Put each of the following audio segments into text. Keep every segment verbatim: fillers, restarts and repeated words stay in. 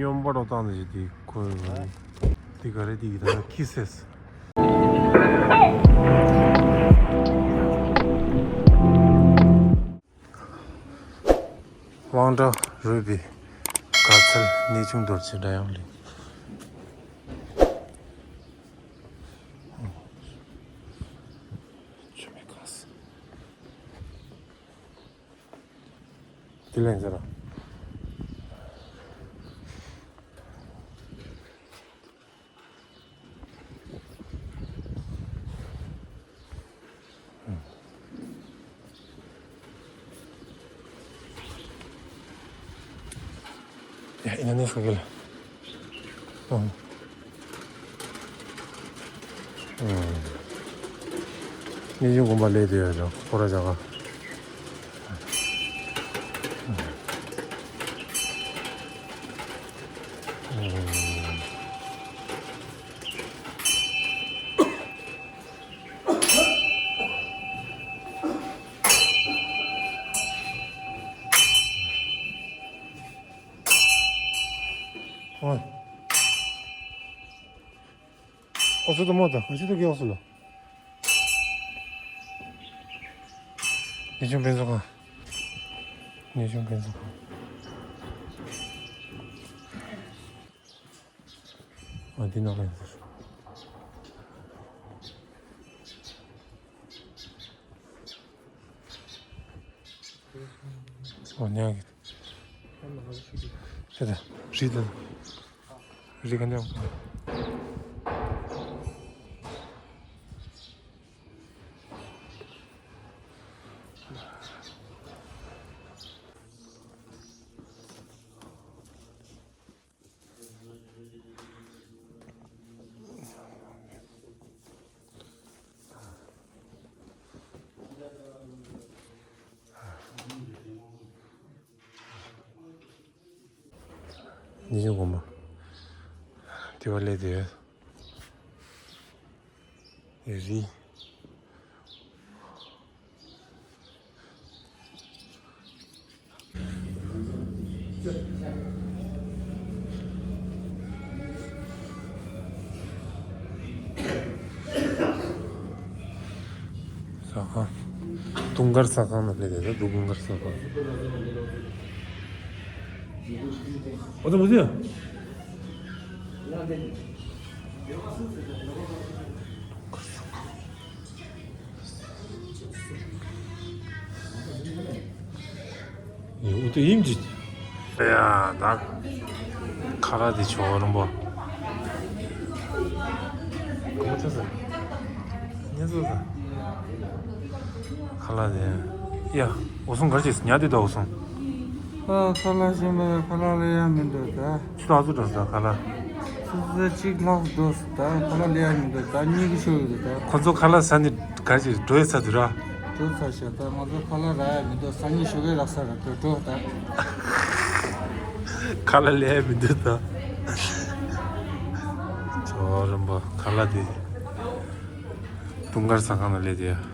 སྨྱོན་པ་རོ་བཏང་ནས་ཞིག་དེ་ཁོ་འདི་ག་རེ་དེ་ཡིན་ད་ཁི་སེས། དབང་གྲགས་རོལ་པའི་དགའ་ཚལ་གནས་ཆུང་རྡོ་རྗེ་སྒྲ་དབྱངས་གླིང་། ཆུ་མིག་གང་སྲིད། དེ་ལན་ཟེར་ར། ཡ་ཨི་ན་ནི་སོ་གེ་ལ། ཨང་། ཨང་། གནས་ཆུང་དགོན་པ་ལས་དེ་ཡོད་ཅོག་ཁོ་ར་ཅག་ག་ཨོ། ཨོ་ཙི་ཏོ་མོ་ད་ཨ་ཙི་ཏོ་གི་ཨོ་སི་ལོ། ཉེ་ཆུང་ཕན་ཚུན་ཁང་། ཉེ་ཆུང་ཕན་ཚུན་ཁང་། ཨ་འདི་ནང་ལ་ཡིན་ཟེར། ཨོ་ཉག་གི་ཁྱེད་ད་རི་ད་རི་ག་འདྲ། ཉི་ཤུ་གོང་མ། དེ་བ་ལས་དེ། རི། ཟ་ཁང་། དུང་དཀར་ཟ་ཁང་ནང་སླེབས་ཏེ་ད་དུང་དཀར་ཟ་ཁང་། ཨོ་ད་མོ་ཟིག་ཡིན་འུ་ཏུ་ཡིན་གྱི། ཡ་ད། ཁ་ལག་དེ་ཆོག་རིན་པོ། གོ་ཐུབ་ས། ཉེ་ཚོ་ས། ཁ་ལག་དེ། ཡ། འུ་སུང་གར་ཅིག་ཉ་དེ་ད་འུ་སུང་། ཨ་ཁ་ལག་ཤེས་མ་ཁ་ལག་ལས་ཡ་མི་འདུག་ད། ཆུ་ལག་ཚོ་འགྲོ་ས་ཁ་ལག་ཆུ་ཚོད་གཅིག་ལྷག་འགྲོ་ས་ད་ཁ་ལག་ལས་ཡ་མི་འདུག་ད་གཉིད་ཀྱི་ཤོར་ཡོད་ད། ཁོ་ཚོ་ཁ་ལག་ཟ་ནི་ག་ཅིག་འགྲོ་ཡི་ཚ་དུ་ར། འགྲོ་ཚ་ཤ་ད་ང་ཚོ་ཁ་ལག་རག་ཡ་མི་འདུག་ས་གཉིད་ཤོར་གི་རག་ས་ར་འགྲོ་འགྲོ་ད། ཁ་ལག་ལས་ཡ་མི་འདུག་ད། ཅོ་རིན་པོ་ཁ་ལག་དེ། དུང་དཀར་ཟ་ཁང་ནང་སླེབས་དེ་ཡ།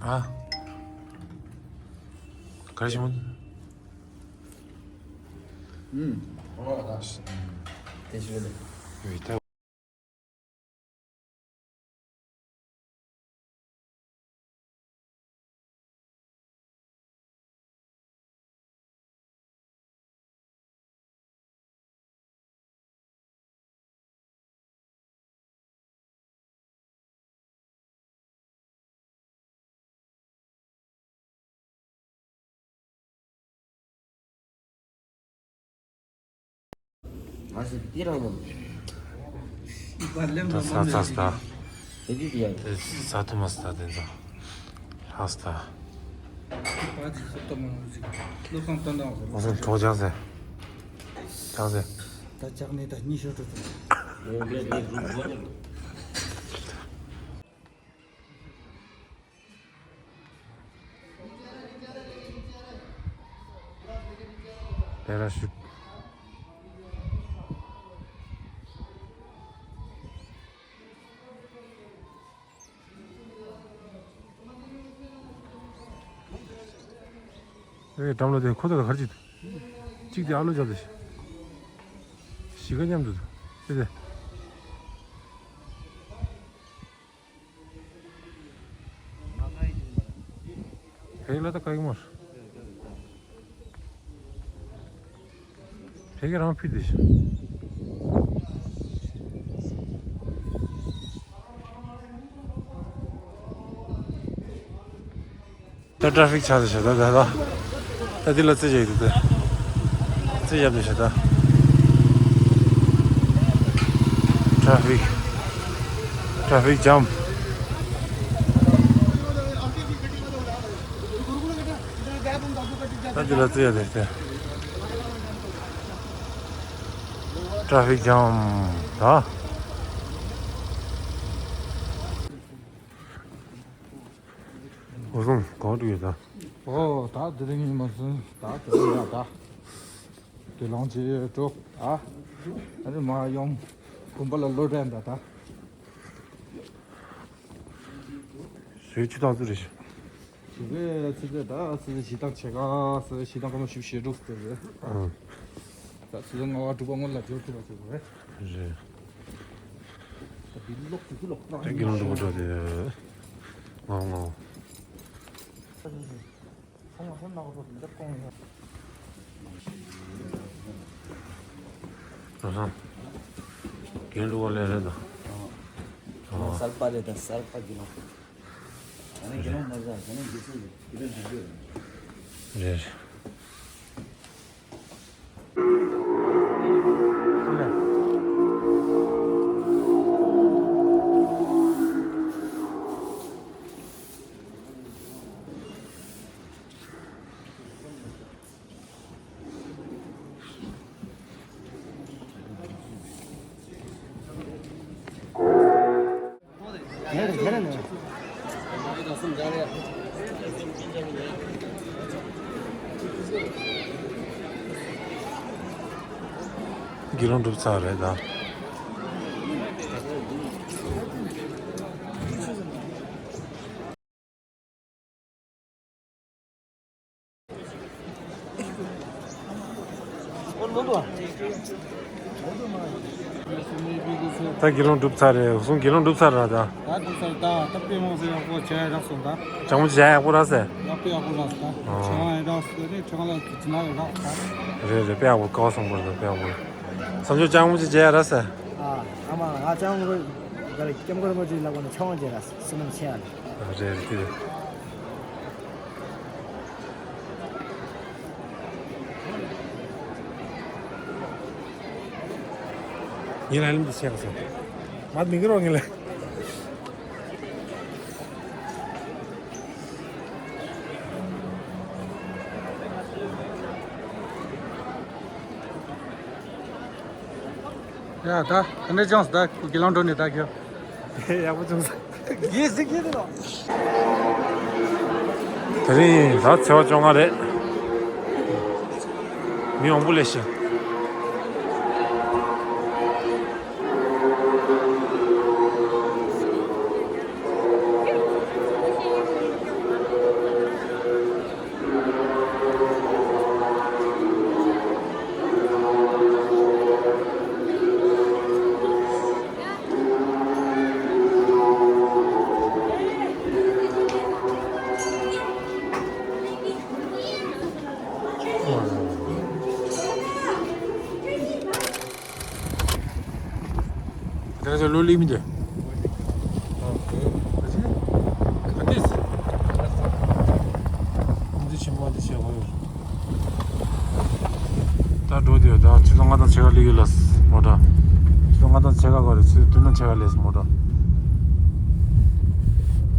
ཨ། ག་རེ་ཞིམ་པོ། ཨུམ། ཨོ་ད། དེ་ཞིག་རེད། ཡོད་ད། ད་ས་ཚ་སྟ། དེ་ས་ཐུ་མ་སྟ་དེ་ཚོ། ཧ་སྟ། ཨོ་སོང་གྲོགས་ཅང་ཟེ། ཅང་ཟེ། ད་ཅག་ནི་ད་གཉིས་ཤོར་འགྲོ་ཐུབ། པེ་ར་ཤུད། ཨེ་འགྲམ་ལ་དེ་ཁོ་ཐག་ག་རེ་བྱེད། གཅིག་དེ་ཨ་ལོ་རྒྱབ་དེ། བཞི་ཀ་མཉམ་དུ་དེ་དེ། ཕེ་ལ་ད་ག་གི་མོར། ཕེ་གི་རང་ཕུད་དེ་ཤི། ད་ཊ་ཧྥིག་ཆགས་ཏེ་ཤི་ད་ད་ད། ད་འདི་ལ་རྩེ་རྒྱག་གི་འདུག་ད། རྩེ་རྒྱབ་ཏེ་ཤི་ད། ཊ་ཧྥིག་ཊ་ཧྥིག་ཇམ། ད་འདི་ལ་རྩེ་རྒྱག་ཏེ་ཤི་ད། ཊ་ཧྥིག་ཇམ་ད། འོ་སོང་གང་འགྲོ་ཡོད་ད། ཨོ་ད་དེ་རིང་ཡིན་མ་སོང་ད་དེ་རིང་ཡ་ད། དེ་ལོང་ཅི་འགྲོ་ཨ། ཨ་རེ་མ་ཡོང་དགོན་པ་ལ་ལོ་དྲན་ད་ད། ཟོས་ཅི་ཐག་ཚུ་རེད་ཤག་ཞུ་གི་ཚེ་ཚེ་ད་ཚེ་ཚེ་ཞི་དང་ཆེ་ག་ཚེ་ཚེ་ཞི་དང་ཀ་མ་ཞུ་ཞེ་དྲུག་ཟེར་རེད། ཨང་། ད་ཚེ་ཚེ་ང་བ་དྲུག་པ་སྔོན་ལ་འབྱོར་ཐུབ་པ་ཟེར་བ་རེད། རེད། ད་འདི་ལོག་ཅིག་ལོག་ད་གི་ལོག་འགྲོ་འགྲོ་དེ། ངའོ་ངའོ། རོ་སང་། རྒན་ལུ་བ་ལས་རེད་ད། ཨོ། གསར་པ་རེད་ད་གསར་པ་གི་ལོ། ཨ་ནི་གི་ལོ་མ་ཟ་ཨ་ནི་གི་སུ་གི་ལོ་འཇུག་རྒྱུ་རེད། རེད། དགེ་སློང་གྲུབ་ཚར་རེད་ད། ད་དགེ་སློང་གྲུབ་ཚར་རེད། གསུང་དགེ་སློང་གྲུབ་ཚར་ར་ད། ད་གྲུབ་ཚར་ད་ད་དཔེ་མང་ཟེར་ཡག་པོ་བྱས་རག་སོང་ད། ཅང་མོ་བྱས་ཡག་པོ་ར་ཟེར། ཡག་པོ་ཡག་པོ་རག་སོང་ད། ཨོ། ཆང་ཡག་རག་སོང་ནི་ཆང་ལ་ཅི་ན་ཡག་རག་སོང་ད། རེད་རེད་དཔེ་ཡག་པོ་ཀ་བ་སོང་པོ་རེད་དཔེ་ཡག་པོ་རེད། བསམ་ཆོས་ཅང་མོ་ཅི་བྱས་ར་ཟེར། ཨ་ཨ་མ་ང་ཅང་མོ་ག་རེ་སྐྱབས་མགོན་རིན་པོ་ཆེ་ལག་པ་ནས་ཆང་བྱས་ར་སེམས་ནང་ཆེ་ཡ་ལ། རེད་རེད་དེ་རེད། ངས་ལ་ལམ་དུ་ཆས་པ་སོང་། མ་མི་འགྱུར་བ་ངས་ལ། ཡ་ད་ག་འདྲ་བྱུང་སོང་ད་དགེ་སློང་འགྲོ་ནས་ད་ཁྱོད། ཡག་པོ་བྱུང་སོང་། དགེ་སེ་དགེ་དེ་ལོ། དེ་རིང་ད་ཚེས་པ་བཅོ་ལྔ་རེད། མི་མང་པོ་སླེབས་ཤག་དེ་ཚོ་ལོ་ལི་མི་འདུག་ད་འགྲོ་དེ་ད་ཆུ་ཚོད་ལྔ་དང་ཕྱེད་ཀ་སླེབས་ཡོད་ལ་མོ་ཊ། ཆུ་ཚོད་ལྔ་དང་ཕྱེད་ཀ་ག་རེ་ཆུ་ཚོད་བདུན་དང་ཕྱེད་ཀ་སླེབས་མོ་ཊ།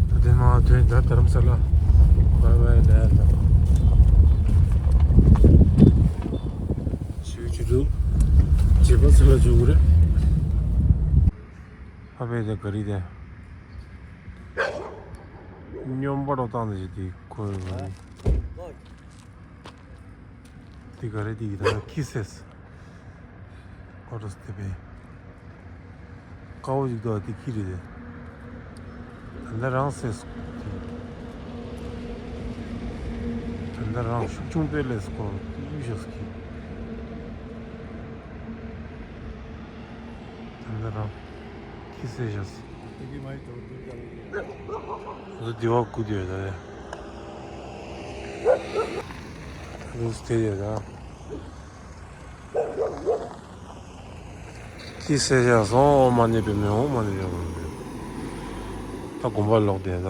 ད་དེ་མ་དོན་ད་དྷ་རམ་ས་ལ། བྷའི་བྷའི་ལ་ལ། ཆུ་ཆུ་འདུག་བྱེད་པ་ཚུར་ལ་འཇུག་གི་རེད། ཕ་བས་དེ་ག་རེ་དེ། སྨྱོན་པ་རོ་བཏང་དེ་ཞིག་དེ་ཁོ། དེ་ག་རེ་དེ་ཡིན་ད་ཁི་སེས། ཨོ་རོ་སྟེ་པས། དཀར་པོ་ཞིག་འདུག་དེ་ཁྱི་རེད་དེ། ད་ལྟ་རང་སེ་སུ། ད་ ད་རང་ཤུགས་ཆུང་པོས་ལས་སྐོར་ཡུལ་ཞིག་གི། ད་ད་རང་ཁྱི་སེ་ཞིག་འདི་བ་ཀུ་དེ་ད་རེ། འདི་སྟེ་ཡོད་ད། ཁྱི་སེ་ཞིག་སོང་། འོ་མ་ནི་པའི་མེ། འོ་མ་ནི་པའི་མེ། ད་དགོན་པ་ལོག་དེ་ད།